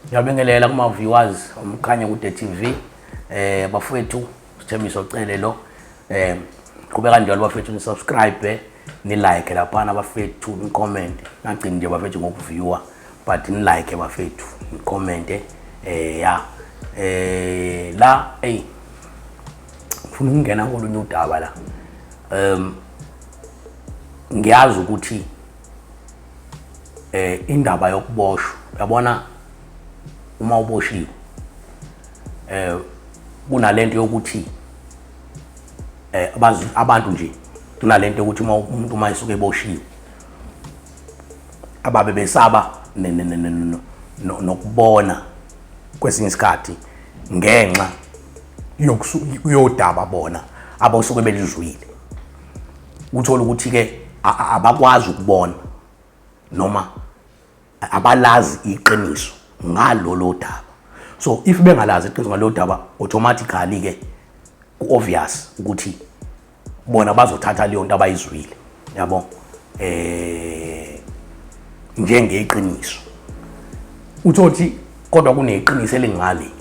Ngiyabingelela kuma viewers omkhanya kude TV. Bafowethu, Sithembiso Cele lo. Qhubeka njalo bafethu, ni subscribe, ni like lapha bafethu, ni comment. Ngagcini nje bafethu ngokuviewer, but ni like bafethu, ni comment ya. La hey, ngifuna ukungena kolunye udaba la. Ngiyazi ukuthi indaba yokuboshwa, uyabona, uma uboshiwe kunalento yokuthi abazi abantu nje, kunalento yokuthi uma umuntu uma esuke eboshiwe ababe besaba nokubona kwesinye isikhathi ngenxa yodaba bona abasuke belizwile. Uthola ukuthi ke abakwazi ukubona noma abalazi iqiniso ngalolo daba. So if bengalazi iqiniso ngalolo daba, automatically ke ku-obvious ukuthi bona bazothatha leyo nto abayizwile, yabo, njengeqiniso. Uthothi kodwa kuneqiniso elingale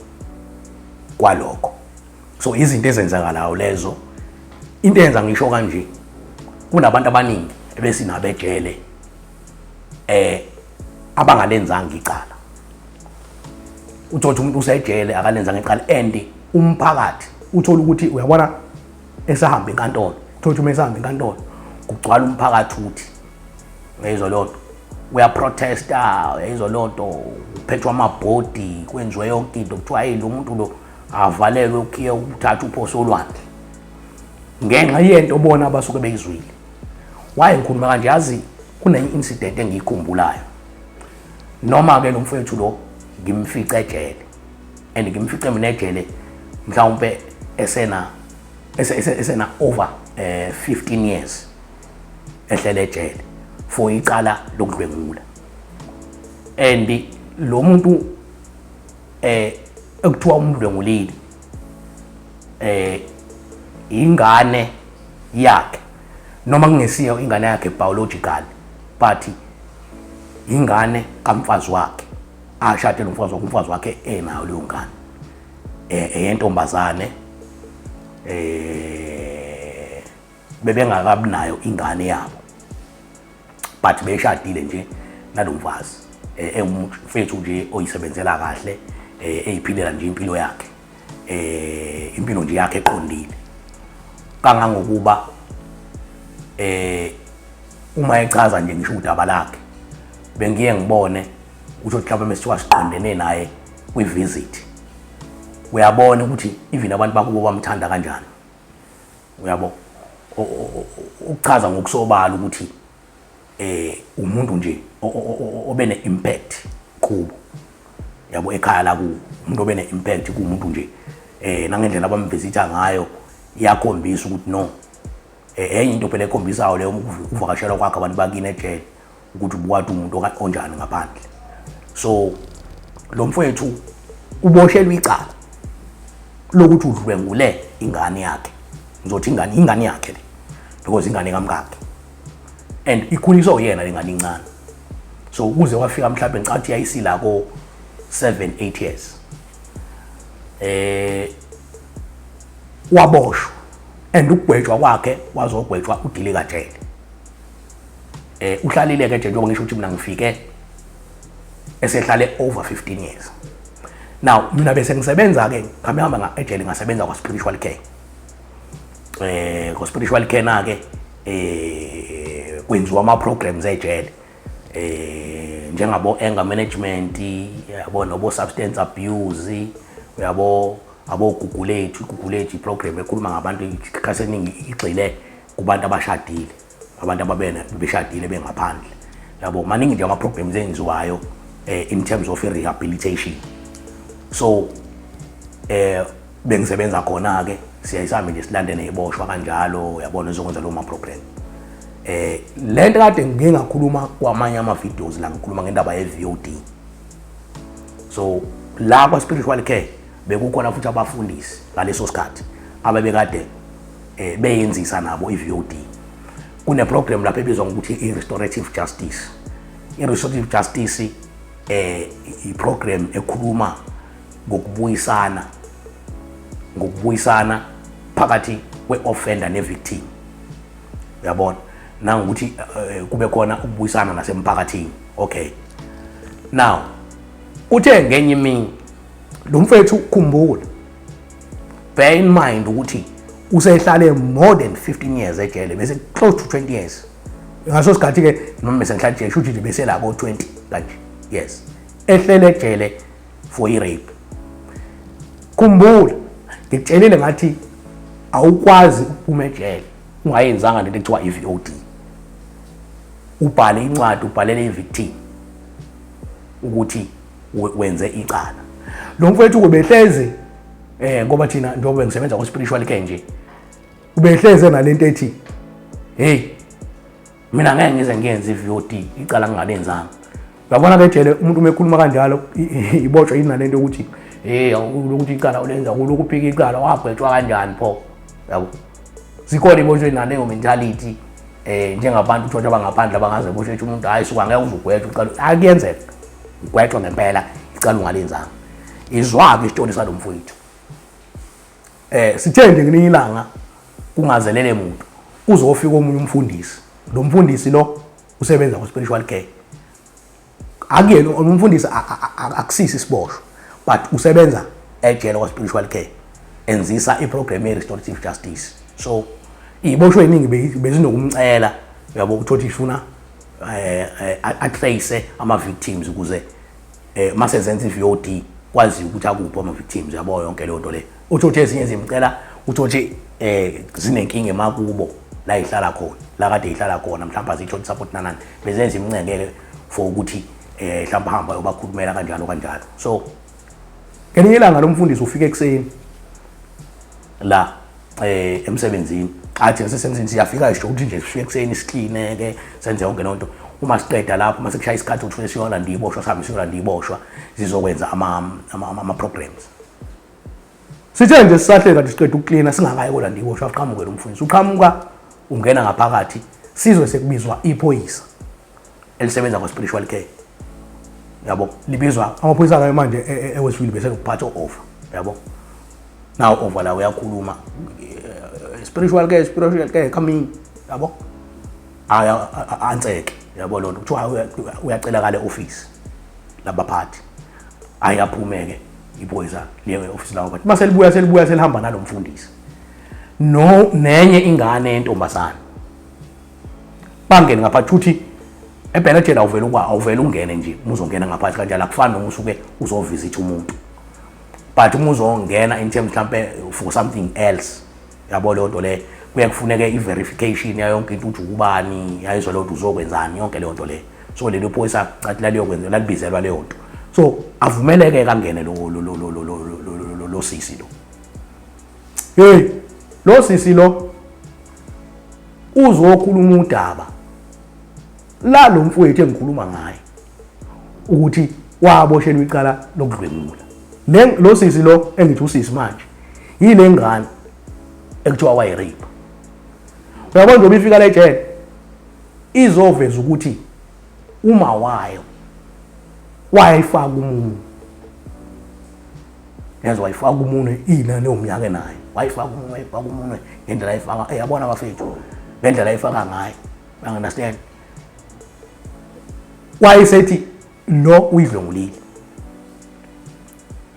kwalokho. So izinto ezenzakalayo lezo, into eyenza ngisho kanje, kunabantu abaningi ebesinabo ejele abangalenzanga icala. Uthola umuntu usejele akalenzanga icala, and umphakathi uthola ukuthi, uyabona, esahamba enkantolo, uthola ukuthi uma esahamba enkantolo kugcwala umphakathi, uthi uyayizwa leyo nto, uyaprotesta, uyayizwa leyo nto, kuphethwa amabhodi, kwenziwe yonke into, kuthiwa hey, lo muntu lo avalelwe ukhiye, uthatha uphoso olwandle, ngenxa yento bona abasuke beyizwile. Why ngikhuluma kanje? Yazi, kunenye incident engiyikhumbulayo. Noma ke lo mfowethu lo ngimfice ejele, and ngimfice mina ejele mhlawumbe esena over 15 years ehlele ejele for icala lokudlwengula. And lo muntu ekuthiwa umdlwengulile ingane yakhe, noma kungesiyo ingane yakhe biological, but ingane kamfazi wakhe ashade nomfazi wakhe, umfazi wakhe enayo leyo ngane eyentombazane. Bebengakabi nayo ingane yabo, but beshadile nje nalomfazi, engumfethu nje oyisebenzela kahle, eyiphilela nje impilo yakhe, impilo nje yakhe eqondile, kangangokuba uma echaza nje ngisho udaba lakhe, bengiye ngibone ukuthi mhlawumbe mesithiwa siqondene naye kwi-visit, uyabona ukuthi even abantu bakubo bamthanda kanjani, uyabo, ukuchaza ngokusobala ukuthi umuntu nje obe ne-impact kubo, yabo, ekhaya la kubo, umuntu obe ne-impact kumuntu nje, nangendlela abamvisitha ngayo iyakhombisa ukuthi no, enye into phela ekhombisayo leyo, uvakashelwa kwakhe abantu bakini ejele, ukuthi ubukwati umuntu onjani ngaphandle. So lo mfowethu uboshelwe icala lokuthi udlwengule ingane yakhe. Ngizothi ingane yakhe le, because ingane kamkakhe and ikhuliswa uyena le ngane incane. So ukuze wafika mhlawumbe ngicathi yayisila ko 7 8 years, waboshwa, and ukugwetshwa kwakhe wazogwetshwa udilika jele. Uhlalile ke nje, njengoba ngisho ukuthi mina ngifike esehlale over 15 years. Now mina bese ngisebenza ke, ngihamba hamba ejele, ngasebenza kwa spiritual care. Kwa spiritual care na ke kwenziwa ama programs ejele, njengabo anger management, yabo, nobo substance abuse, uyabo, abo Gugulethu. IGugulethu iprogram ekhuluma ngabantu, isikhathi esiningi igxile kubantu abashadile, abantu ababene beshadile bengaphandle, yabo. Maningi nje ama programs enziwayo in terms of rehabilitation. So bengisebenza khona ke, siyayisambe nje silande neziboshwa kanjalo, uyabona, izokwenza lo ma program. Lento kade ngike ngakhuluma kwamanye ama videos la, ngikhuluma ngendaba ye VOD. So la kwa spiritual care bekukhona futhi abafundisi ngaleso sikhathi abebekade beyenzisa nabo i-VOD. Kune program lapha ebizwa ngokuthi i-restorative justice. I-restorative justice I-program ekhuluma ngokubuyisana phakathi kwe-offender ne-victim, uyabona, nangokuthi kube khona ukubuyisana nasemphakathini. Okay, now uthe ngenye imini lo mfethu, khumbula, bear in mind ukuthi usehlale more than 15 years ejele, bese close to 20 years ngaso sikhathi ke, noma bese ngihlala ejele, shuthi nje bese la ko 20 kanje, yes, ehlele ejele for i-rape. Khumbula ngikutshelile ngathi awukwazi ukuphuma ejele ungayenzanga lento ekuthiwa i-VOD, ubhale incwadi, ubhalele i-victim ukuthi wenze icala. Lo mfowethu kubehlezi, ngoba thina njengoba ngisebenza ku-spiritual care nje, ubehleze nalento ethi, "Hey, mina ngeke ngize ngiyenze i-VOD, icala ngingalenzanga." Uyabona ke, ejele umuntu uma ekhuluma kanjalo, ibotshwa yinalento yokuthi, hey, ukuthi icala ulenza, kulokhu uphika icala, wagwetshwa kanjani pho? Yabo, zikhona iboshwe naleyo mentality, njengabantu uthola abangaphandle abangaze boshwe, ethi umuntu, "Hayi suka, ngeke uze ugwetshwe ucala." Akuyenzeka ugwetshwa ngempela icala ungalenzanga. Izwa-ke isitori salo mfowethu. Sithe nje ngelinye ilanga kungazelele muntu, kuzofika omunye umfundisi. Lo mfundisi lo usebenza ku-spiritual care. Akuyena umfundisi, akusisi isiboshwa, but usebenza ejele kwa-spiritual care, enzisa i-program ye-restorative justice. So iy'boshwa ey'ningi bezinokumcela, uyabo, ukuthi ifuna atrace ama-victims ukuze mase zenza i-VOD kwaziwa ukuthi akuphi ama-victims, yabo, yonke leyo nto le. Uthi uthi ezinye zimcela, uthi zinenkinga emakubo la ihlala khona, la kade ihlala khona, mhlawumbe azitholi support nanani, bezenza imncengele for ukuthi mhlawumbe hamba yobakhulumela kanjalo kanjalo. So ngelinye ilanga lo mfundisi ufika ekuseni la emsebenzini, athi ngisesemsebenzini, siyafika ngisho ukuthi nje sifike ekuseni, sikline ke, senze yonke lonto. Uma siqeda lapho, uma sekushaya isikhathi ukuthi siyolanda iboshwa, sihambe siyolanda iboshwa, zizokwenza ama programs. Sithe nje sisahleka nje, siqeda ukuklina, singakayi kolanda iboshwa, aqhamuke lo mfundisi. Uqhamuka, ungena ngaphakathi, sizwe sekubizwa iphoyisa elisebenza kwa-spiritual care, yabo. Libizwa amaphoyisa kayo manje eWestville, bese kuphatha over, yabo. Now over la uyakhuluma, "Spiritual care, spiritual care, coming," yabo. Aya anseke, yabo, lonto kuthiwa uyacela kale office labaphathi. Ayaphumeke iphoyisa liye office lawo, but mase libuya, selibuya selihamba nalo mfundisi no nenye ingane yentombazana. Bangene ngaphathi, uthi ebhenejela awuvele awuvele ungene nje. Uma uzongena ngaphathi kanjalo, akufani noma usuke uzovisit umuntu, but uma uzongena in terms mhlampe for something else, yabo, leyo nto le kuye kufuneke i-verification yayo yonke into, ukuthi ukubani, yayizwa leyo nto, uzokwenzani, yonke leyo nto le. So lelo phoyisa cathi laliyokwenza, lalibizelwa leyo nto. So avumeleke kangene lo sisi lo. Hey, lo sisi lo uzokhuluma udaba la lo mfowethu engikhuluma ngaye ukuthi waboshelwa icala lokudlwengula. Le lo sisi lo engithi usisi manje yile ngane ekuthiwa wayirape, uyabona. Njengoba ifika la ejele, izoveza ukuthi uma wayo wayifaka umunwe, yazi, wayifaka umunwe ina leyo minyaka enayo, wayifaka umunwe, wayifaka umunwe ngendlela ayifaka, yabona bafethu, ngendlela ayifaka ngayo, understand, wayesethi lo uyidlwengulile.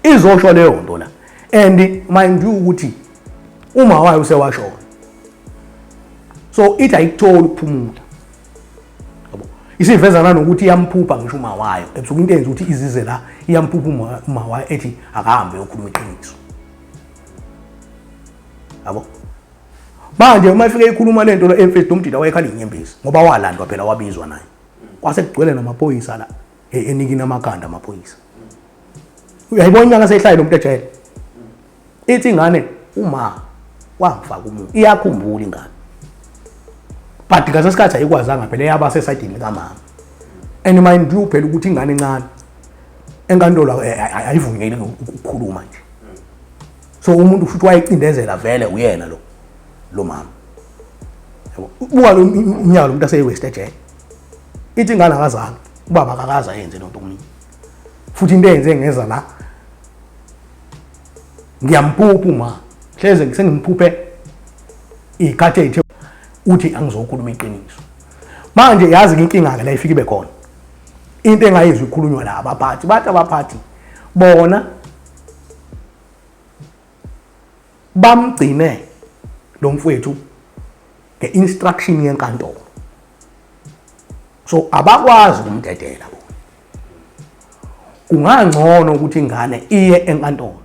Izosho leyo nto la, and mind you ukuthi uma wayo usewashona, so ithi ayikutholi ukuphumula, yabo. Isiveza nanokuthi iyamphupha ngisho uma wayo ebusuku. Into enza ukuthi izize la, iyamphupha uma wayo ethi akahambe yokhuluma iqiniso, yabo. Manje uma ifike ikhuluma lento lo, emfethu, umdida wayekhala inyembezi, ngoba walandwa phela, wabizwa naye, kwase kugcwele namaphoyisa la, enikina amakhanda amaphoyisa. Uyayibona inyanga seyihlayo lo muntu ejele. Ithi ingane, "Uma wangifaka umuntu." Iyakhumbula ingane, but ngase sikhathi ayikwazanga phela, yaba sesayidini likamama. And mind you phela ukuthi ingane encane enkantolo ayivunyelwe ukukhuluma nje, so umuntu futhi wayecindezela vele uyena lo mama, yabo. Buka lo unyaka lo muntu aseyi-waste ejele. Ithi ingane akazange, ubaba akakaze ayenze lento kumina. Futhi into eyenze ngeza la, ngiyamphupha uma hleze sengimphuphe iy'khathi ey'the uthi angizokhuluma iqiniso. Manje yazi inkinga-ke la ifike ibe khona, into engayizwa ikhulunywa la abaphathi, bathi abaphathi bona bamgcine lo mfowethu nge-instruction yenkantolo, so abakwazi ukumdedela bona. Kungangcono ukuthi ingane iye enkantolo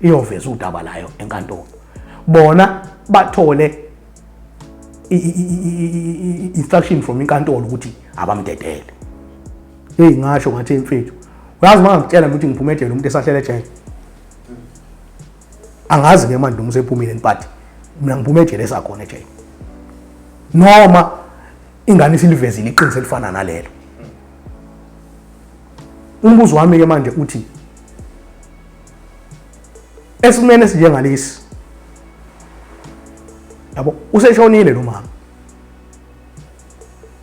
iyoveza udaba layo enkantolo, bona bathole instruction from inkantolo ukuthi abamdedele. Hey, ngasho ngathi mfethu, uyazi uma ngikutshela ukuthi ngiphume ejele umuntu esahlele ejele, angazi ke manje noma usephumile, but mina ngiphume ejele esakhona ejele, noma ingane isilivezile iqiniso elifana nalelo. Umbuzo wami ke manje uthi, esimene esinjengalesi, yabo, useshonile lo mama,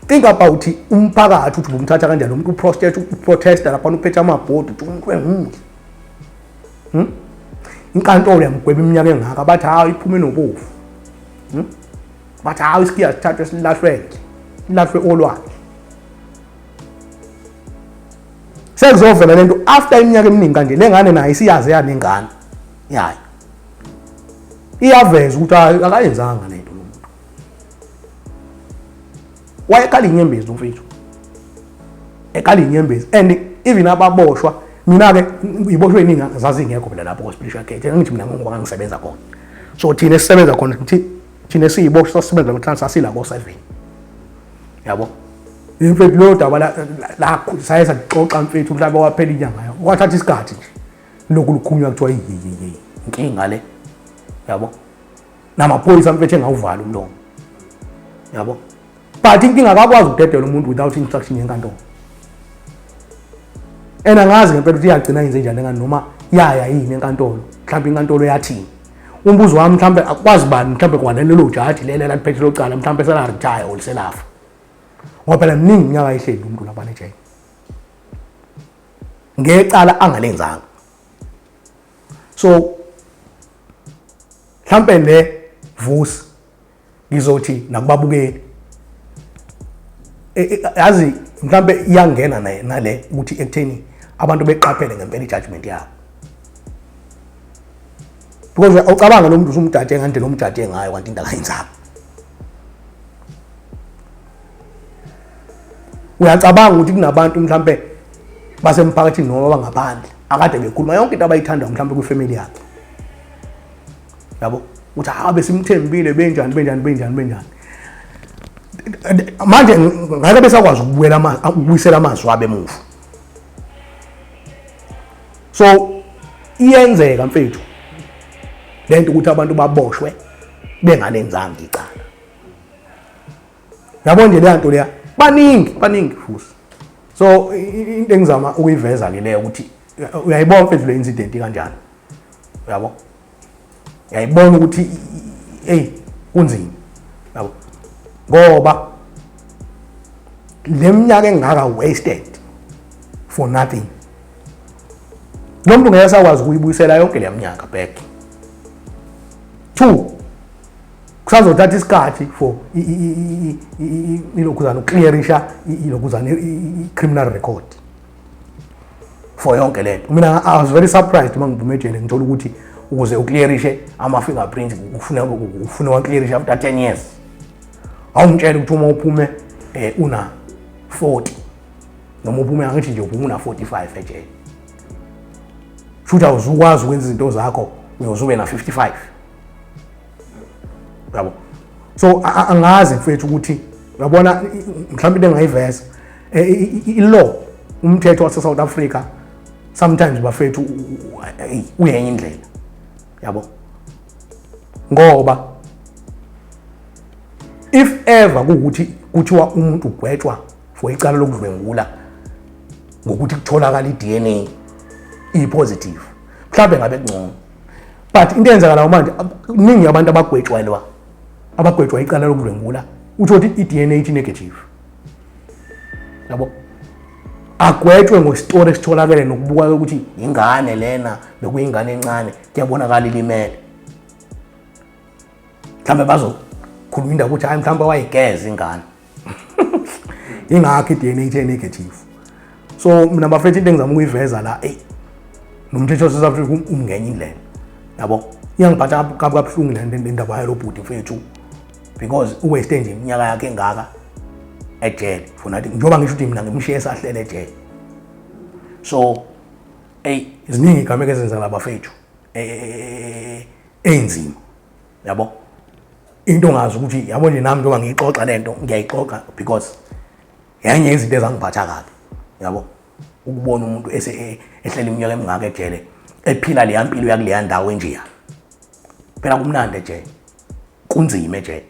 think about umphakathi uthi ubumthatha kanjani umuntu uprotest, uprotesta lapha, uphethe amabhodi, uthi umuntu enguhle. Inkantolo yamgweba iminyaka engaka, bathi hayi, iphume nobovu. Bathi hayi, isikhiya sithathwe silahlwe endle, silahlwe olwandle. Sekuzovela lento after iminyaka eminingi kanje, le ngane nayo isiyaze yanengane yayo, iyaveza ukuthi hayi, akayenzanga lento lo muntu. Wayekhala inyembezi umfethu, ekhala inyembezi. And even ababoshwa, mina-ke iboshwe eningi zazingekho phela lapho ko-spiritual care. Ngithi mina ngoba ngangisebenza khona, so thina esisebenza khona, thina esiyiboshwa sasisebenza mhlawumbe sasila ko-7, yabo. Mfethu, loyo daba la saye saxoxa mfethu, mhlawumbe waphela inyanga, kwathatha isikhathi nje lokhu lukhulunywa, kuthiwa yiyiyi inkinga le, yabo, namaphoyisa mfethu engawuvala umlomo, yabo. But inkinga, akakwazi ukudedela umuntu without instruction yenkantolo. And angazi ngempela ukuthi iyagcina yenze njani engane, noma yaya yini enkantolo, mhlawumbe inkantolo yathini. Umbuzo wami, mhlawumbe akwazi bani, mhlawumbe kwanalelo jaji lelo laliphethe lo cala, mhlawumbe sela retire or selafa, ngoba phela miningi iminyaka ehleli umuntu lapha ejele ngecala angalenzanga. So mhlambe le vusi ngizothi nakubabukeli, yazi mhlambe iyangena nale ukuthi ekutheni abantu beqaphele ngempela i-judgment yabo, because awucabanga lo muntu usumjaje ngandlela omjaje ngayo, kanti into akayenzanga. Uyacabanga ukuthi kunabantu mhlambe basemphakathini noma bangaphandle akade bekhuluma yonke into abayithandayo mhlambe kwifamily yakhe, yabo, ukuthi ha, besimthembile, benjani benjani benjani benjani. Manje ngeke besakwazi ukubuyela, ukubuyisela amazwi abo emuva. So iyenzeka mfethu lento ukuthi abantu baboshwe bengalenzanga icala, yabo nje leya nto leya. Baningi, baningi futhi. So into engizama ukuyiveza ke leyo ukuthi uyayibona mfethu le incident kanjani, uyabo, uyayibona ukuthi hey, kunzima, yabo, ngoba le minyaka engaka wasted for nothing. Lo muntu ngeke sakwazi ukuyibuyisela yonke le minyaka back. Two, kusazothatha isikhathi for ilokhuzana ukuclearisha ilokhuzana i-criminal record for yonke lento. Mina I was very surprised uma ngiphume ejele ngithola ukuthi ukuze uclearishe ama-fingerprints kufuna waclearishe after 10 years. Awungitshela ukuthi uma uphume una 40, noma uphume, angithi nje uphume una 45 ejele, shuthi awuzukwazi ukwenza izinto zakho, uyoze ube na 55, yabo. So angazi mfethu ukuthi uyabona mhlawumbe into engayiveza, i-law, umthetho wase South Africa sometimes bafethu uyenye indlela, yabo, ngoba if ever kuwukuthi kuthiwa umuntu ugwetshwa for icala lokudlwengula ngokuthi kutholakala i-DNA iyi-positive, mhlawumbe ngabe kungcono. But into eyenzakalayo manje, kuningi abantu abagwetshwelwa, abagwetshwa icala lokudlwengula, utho ukuthi i-DNA ithi negative, yabo. Agwetshwe ngositori esitholakele nokubuka ukuthi ingane lena bekuyingane encane, kuyabonakala ilimele. Mhlawumbe bazokhuluma indaba ukuthi hayi, mhlawumbe wayigeza ingane, ingakho i-DNA ithe negative. So mina bafethu, into engizama ukuyiveza la, eyi, nomthetho wase-South Africa umngenye indlela, yabo. Iyangiphatha kabi kabuhlungu le ndaba yalo bhuti mfethu, because u-waste nje iminyaka yakhe engaka ejele for nothing, njengoba ngisho ukuthi mina ngimshiye esahlele ejele. So eyi, ziningi igameko ezenzeka bafethu ey'nzima, yabo. Into ongazi ukuthi, yabo nje, nami njengoba ngiyixoxa le nto, ngiyayixoxa because yenye izinto ezangiphatha kabi, yabo, ukubona umuntu ehlele iminyaka emingaka ejele, ephila leya mpilo yakuleya ndawo enjeya. Phela kumnandi ejele, kunzima ejele,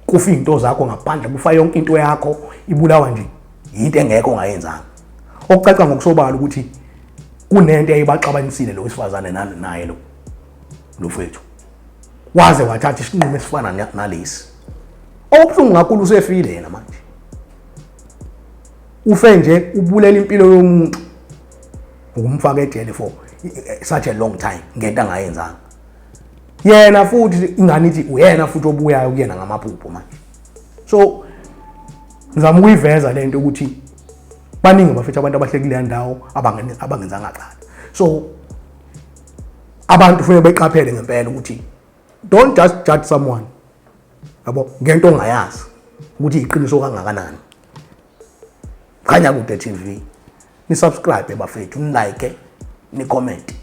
kufa iy'nto zakho ngaphandle, kufa yonke into yakho, ibulawa nje yinto engekho ongayenzanga. Okucaca ngokusobala ukuthi kunento eyayibaxabanisile lo wesifazane naye lo mfethu, waze wathatha isinqumo esifana nalesi. Okubuhlungu kakhulu, usefile yena manje, ufe nje ubulela impilo yomuntu ukumfaka ejele for such a long time ngento angayenzanga yena. Futhi ingane ithi uyena futhi obuyayo kuyena ngamaphupho manje. So ngizama ukuyiveza lento ukuthi baningi bafethu abantu abahleli kuleya ndawo abangenzanga cala. So abantu kufanele beqaphele ngempela ukuthi don't just judge someone, yabo, ngento ongayazi ukuthi iqiniso kangakanani. Khanya Kude TV, ni-subscribe bafethu, ni-like, ni-comment.